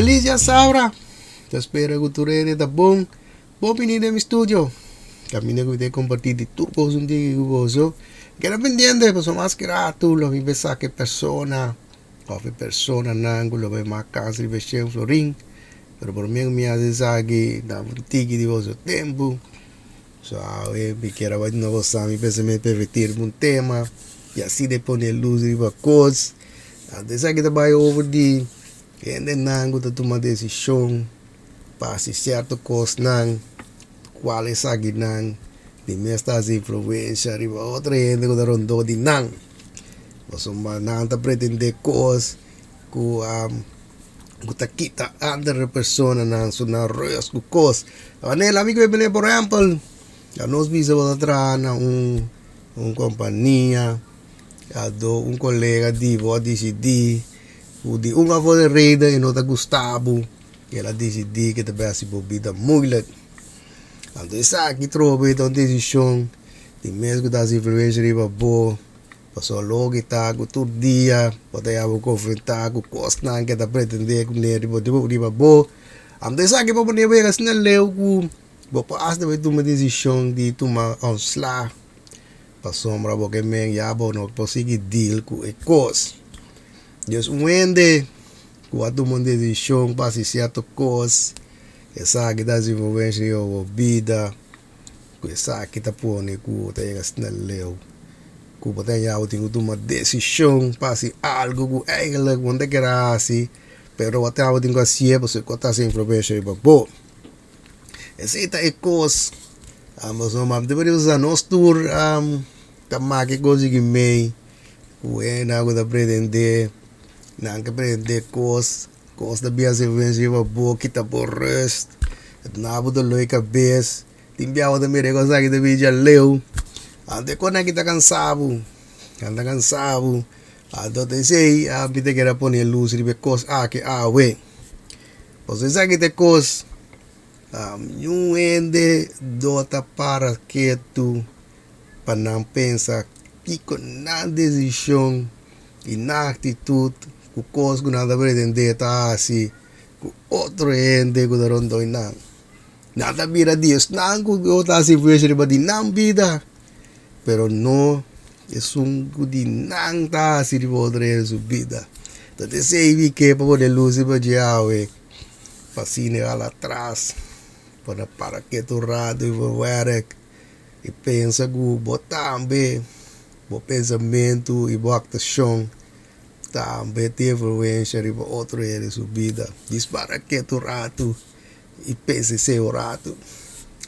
Feliz djasabra! Ta spera ku tur hende ta bon. Bon bini den mi studio. Kaminda ku mi ta kompartí di tur kos un diki ku boso. Keda pendiente pasobra mas ki ratu lo mi bisa ke persona òf e personanan ku lo bai mak kans riba e shen florin. Pero promé ku mi hasi esaki dam un tiki di boso tempu. So awe mi kier a bai duna boso mi pensamentu permitir un tema y asina e pone luz riba kos. Anto esaki ta bai over di hendenan ku ta tuma desishon pa hasi sierto kosnan kual esakinan di mes ta hasi influensia riba otro hende ku ta rondó di nan. Pasobra nan ta pretendé kos ku ku ta kita andere personanan su nan rus ku kos. Manera mi ku por ehèmpel nos bisa bo ta traha na un un kompania anto un kolega di bo a disidí ku di un of otro reden e no ta gusta bo. El a disidí ke ta bai hasi bo bida moeilijk. Anto esaki trobe ta un desishon di mes ku ta hasi influensia riba bo, pasobra loke ta ku tur dia bo ta yama bo konfrontá ku kosnan ke ta pretendé ku ne riba bo. Anto esaki por pone bo yega asina leu ku bo por hasta bai tuma desishon di tuma ontslag pasobra bo ke men ya bo no por sigui deal ku e kos. Dios un hende. Ku a tuma un desishon pa hasi sierto kos, esaki ta hasi influensia riba bo bida, ku esaki ta pone ku ta yega asina leu, ku bo ta haña bo tin ku tuma desishon pa hasi algu ku eigenlik bo no ta kere hasi, pero bo ta tin ku hasié pasobra ku ta hasi influensia riba bo. Esei ta e kos, pasobra mi ta bisa nos tur ta make kos di mei. Ku hende ku ta pretendé, nan ke pretendé kos, kos ta bia influensia riba bo, kita bo rust, duna bo dolor di kabes, tin bia bo ta mira e kos aki ta bini djaleu, anto e kosnan aki ta kansa bo, nan ta kansa bo, anto ta esei mi ta kere pone lus riba e kos aki awe, pasobra esaki ta e kos niun hende no ta para ketu. pa nan pensa kiko nan desishon i nan aktitut ku kos ku nan ta pretendé ta hasi ku otro hende ku ta rondó di nan. Nan ta bira di esnan ku ta hasi influensia riba di nan bida, pero no esun ku di nan ta hasi riba otro hende su bida. Ta esei mi ke pa pone lus riba dje awe pa asina e hala atras pa nan para ketu un ratu i por wèrk. I pensa ku bo tambe, bo pensamentu i bo aktuashon tambe tin influensia riba otro hende su bida. Dis para ketu un ratu i pensa esei un ratu.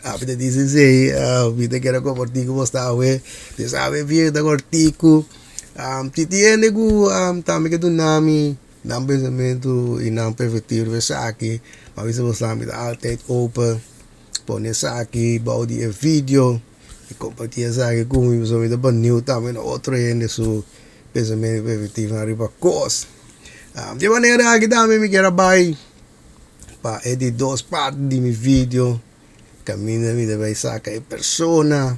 Ami ta disi esei, mi ta kere kompartí ku bos awe. Dios sabe bien ta kòrtiku. Si tin hende ku tambe ke duna mi nan pensamentu i nan perspektiva riba esaki, mi a bisa bos mi ta altijd open. Pone esaki bou di e video y comparti esaki cu mi pasobra mi ta baniu tambe na otro hende su pensamiento y perspectiva riba cos. Di e manera aki tambe mi kier a bay pa e di dos parti di mi video caminda mi ta bay saca e persona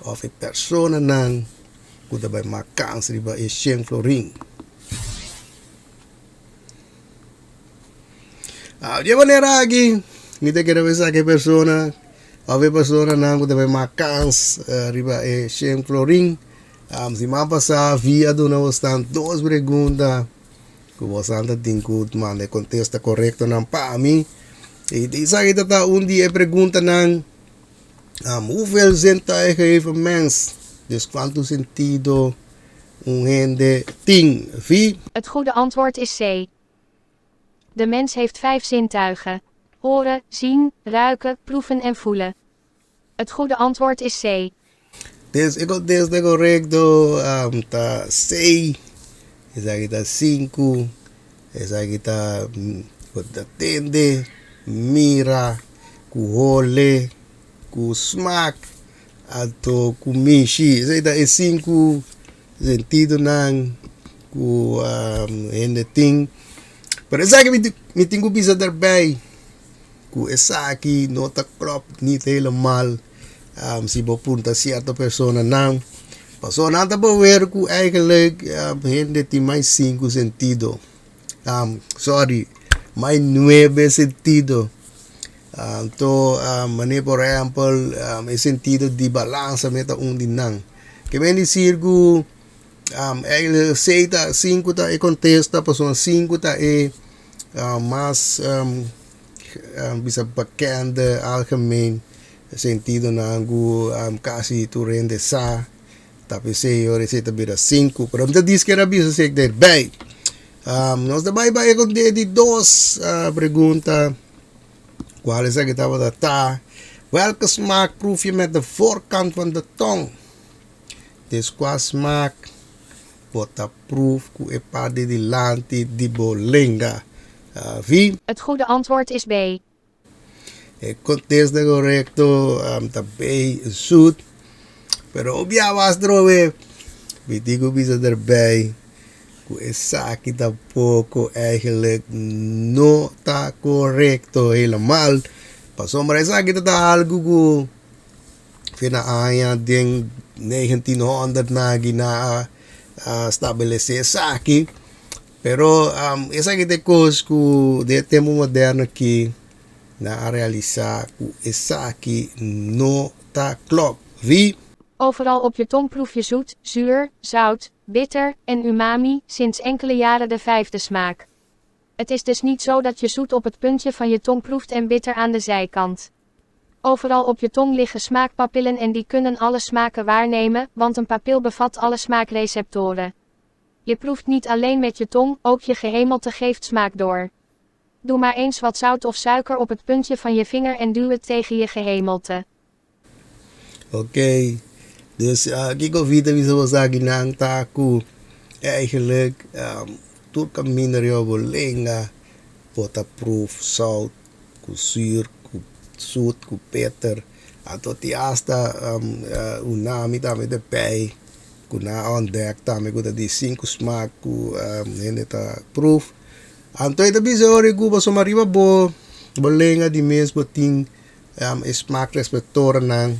of e personanan cu ta bay mak kans riba e shen florin. Di e manera aki mi ta kere bisa ku e persona òf e personanan ku ta bai mak kans riba e shen florin siman pasá Vi a duna bosnan dos pregunta ku bosnan ta tin ku manda e kontesta korektonan pa mi i esaki ta ta un di e preguntanan hoeveel zintuigen heeft een mens? Dus kuantu sentido un hende tin? Vi. Het goede antwoord is C. De mens heeft vijf zintuigen: horen, zien, ruiken, proeven en voelen. Het goede antwoord is C. Dus e kontesta korekto ta C. Esaki ta sinku, esaki ta ku ta tende, mira, ku hole, ku smak, anto ku mishi. Esei ta e sinku sentidonan ku hende tin. Pero esaki mi tin ku bisa derbei ku esaki no ta klòp nit helemaal si bo punta sierto personanan. Pasobra nan ta beweer ku eigenlijk hende tin mas sinku sentido. Sorry. Mai nuebe sentido. Anto manera por ehempel e sentido di balansa mi ta un di nan. Ke men disir ku sei ta sinku ta e kontesta pasobra sinku ta e mas bisa bekende algemeen sentidonan ku kasi tur hende sa. Ta p'esei ora esei ta bira sinku, pero mi ta diskera a bisa esei derbei. Nos ta bai bai ku e di dos pregunta, kual esaki tabata ta, Welke smaak proef je met de voorkant van de tong? Dus kua smaak bo ta proef ku e parti dilanti di bo lenga? Vi. Het goede antwoord is B. E kontesta korekto ta B, zoet. Pero obia was drobe. Mi tin ku bisa derbij ku esaki tampoko eigenlijk no ta korekto helemaal. Pasobra esaki ta ta algu ku fina aña den 1900 nan aki nan a stablesé esaki. Pero esaki ta e kos ku den e tempu moderno aki nan a realisá ku esaki no ta klòp. Vi. Overal op je tong proef je zoet, zuur, zout, bitter en umami, sinds enkele jaren de vijfde smaak. Het is dus niet zo dat je zoet op het puntje van je tong proeft en bitter aan de zijkant. Overal op je tong liggen smaakpapillen en die kunnen alle smaken waarnemen, want een papil bevat alle smaakreceptoren. Je proeft niet alleen met je tong, ook je gehemelte geeft smaak door. Doe maar eens wat zout of suiker op het puntje van je vinger en duw het tegen je gehemelte. Oké, dus kiko Vita bisa bo sa kinan ta ku eigenlijk tur kaminda riba bo lenga bo ta proef zout ku zuur ku zoet ku bitter anto ti hasta unami tambe ta pei ku nan a ontdek tambe ku ta di sinku smak ku hende ta proef. Anto e ta bisa ora ku pasobra riba bo bo lenga di mes bo tin e smak respektornan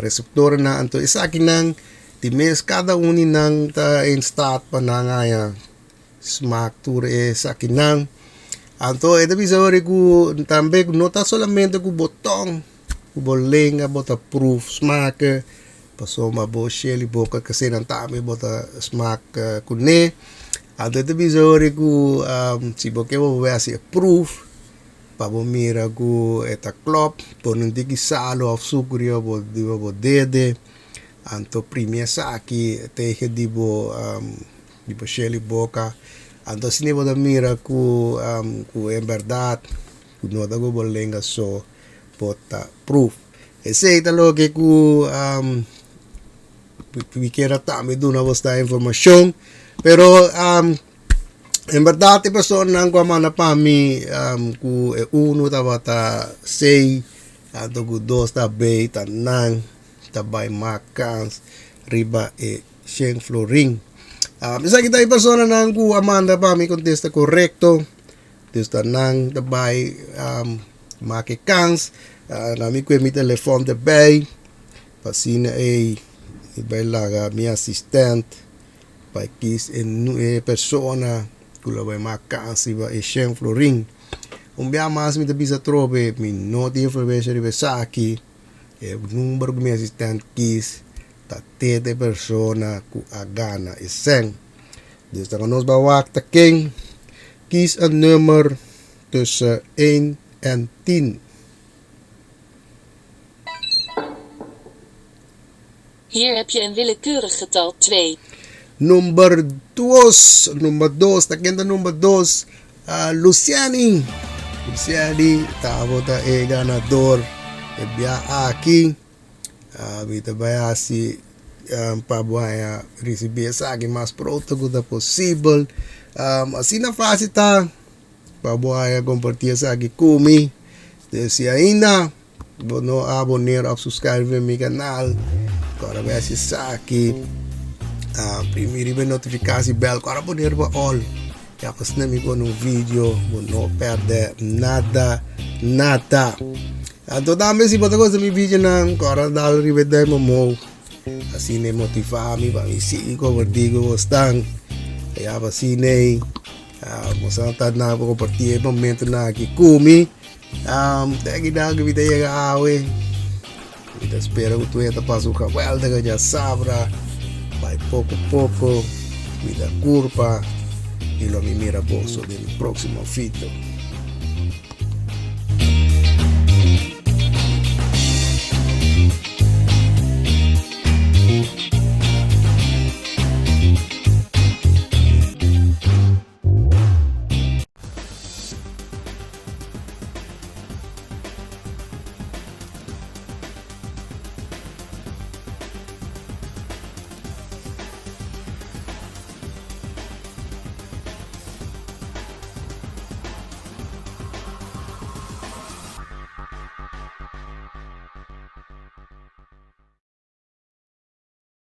reseptornan anto esakinan di mes kada un di nan ta in staat pa nan haña smak tur esakinan. Anto e ta bisa ora ku tambe no ta solamente ku bo tong ku bo lenga bo ta proef smak pasobra bo shel i boka kesenan tambe bo ta smak kuné. Anto e ta bisa ora ku si bo ke bo por hasi e proef pa bo mira ku e ta klòp pone un tiki salu òf suku riba bo riba bo dede anto primi esaki tegen di bo di bo shel i boka anto asina bo ta mira ku ku en bèrdat ku no ta ku bo lenga so bo ta pruf. Esei ta loke ku mi kier a tambe duna bo esta informashon pero en bèrdat e personanan ku a manda pa mi ku e unu tabata C anto ku dos ta B ta nan ta bai mak kans riba e shen florin. Esaki ta e personanan ku a manda pa mi kontesta korekto. Dus ta nan ta bai make kans na mi kue mi telefòn derbei pa asina ei mi bai laga mi asistent pa e kis e persona ku lo bai make kans riba e shen florin. Un bia mas mi ta bisa atrobe mi no tin influensia riba esaki e number ku mi asistent kis ta te e persona ku a gana e sèn. Dus dan nos bai wak ta ken. Kies een nummer tussen 1 en 10. Hier heb je een willekeurig getal 2. Number dos, number dos, ta ken ta number dos? Uh, Luciani. Luciani, ta ta e ganador. E bia aki. Mi ta bai hasi pa bo haña risibí esaki mas pronto ku ta posibel. Asina fásil ta pa bo haña kompartí esaki ku mi. Entonces si ainda bo no a aboner òf suscribe na mi kanal, kòrda bai hasi esaki. Primi riba e notifikasi bèl, kòrda pone riba all. Ya pa asina mi pone un video bo no pèrdè nada nada. Anto tambe si bo ta gosta mi videonan kòrda dal riba e duim omhoog asina e motivá mi pa mi sigui kompartí ku bosnan. Ya pa asina ei. Boso a ta na comparti e momentonan aki ku mi. Te aki nan ku mi ta yega awe. Mi ta spera ku tur ta pasa un geweldige djasabra. Bai poko poko. Cuida kurpa. I lo mi mira boso den mi próksimo video.